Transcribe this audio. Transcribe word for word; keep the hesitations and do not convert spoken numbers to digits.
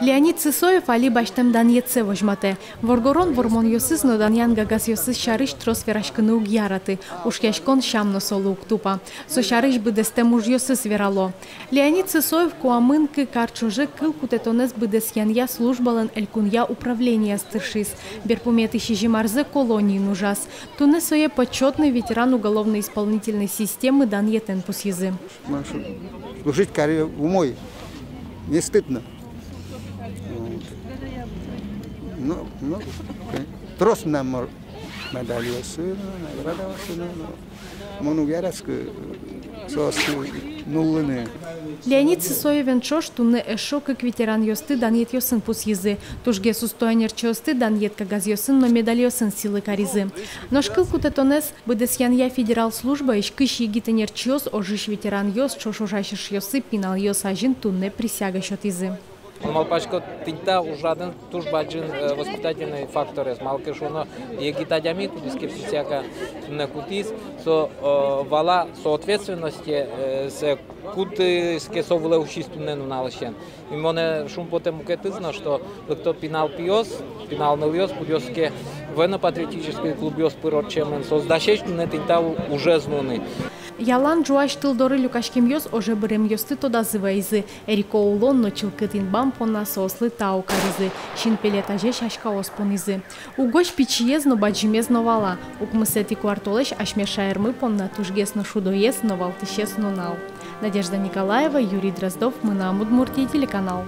Леонид Сысоев али басьтэм данъетсэ возьматэ. Воргорон вормонъёсыз но данъян гагазъёсыз сярысь трос вераськыны уг яраты. Ушъяськон сям но солы уг тупа. Со сярысь быдэстэм ужъёсыз верало. Леонид Сысоев куамын кык ар ӵоже кыл кутэтонэз быдэсъянъя службалэн элькунъя управлениез тыршиз. Берпуметӥ сизьым арзэ колониын ужаз. Туннэ сое почётный ветеран уголовно-исполнительной системы данъетэн пусйизы. Мон шу-, служить кари умой, не стыдно. Вот. Ну, ну, трос мынам мор-, медальёсы но, наградаосы но, но мон уг яратӥськы соосты нуллыны. Леонид Сысоевен ӵош туннэ эшшо кык ветеранъёсты данъетъёсын пусйизы. Тужгес усто ӧнерчиосты данъет кагазъёсын но медальёсын сӥлы каризы. Нош кыл кутэтонэз быдэсъянъя федерал службаысь кызь егит ӧнерчиос, ожысь ветеранъёс, ӵош ужась эшъёссы, пиналъёс азьын туннэ присяга сётӥзы. Мон малпасько, тӥни та ужрадын туж бадӟым, э, воспитательный факторез. Малы ке шуоно, егит адями, кудӥз ке присяга туннэ кутӥз, со, э, вала со ответственносте, э, со, кудӥз ке со вылэ усиз туннэ нуналысен. И монэ шумпотэ мукетыз но, что лыкто пинал пиос, пинал нылъёс, кудъёсыз ке военно-патриотической клубъёс пыр ортчемын, соос дасесь туннэ тӥни та у-, ужез нуыны. Ялан ӝуась тыл доры люкаськемъёс оже быремъёсты тодазы вайизы. Эрико улон но чылкыт инбам понна соослы тау каризы. Синпелет азе сяськаос понӥзы. Угось пичиез но, бадӟымез но вала. Укмысэтӥ куартолэзь асьме шаермы понна тужгес но шудоез но, валтӥсез нунал. Надежда Николаева, Юрий Дроздов, «Мынам Удмуртие» телеканал.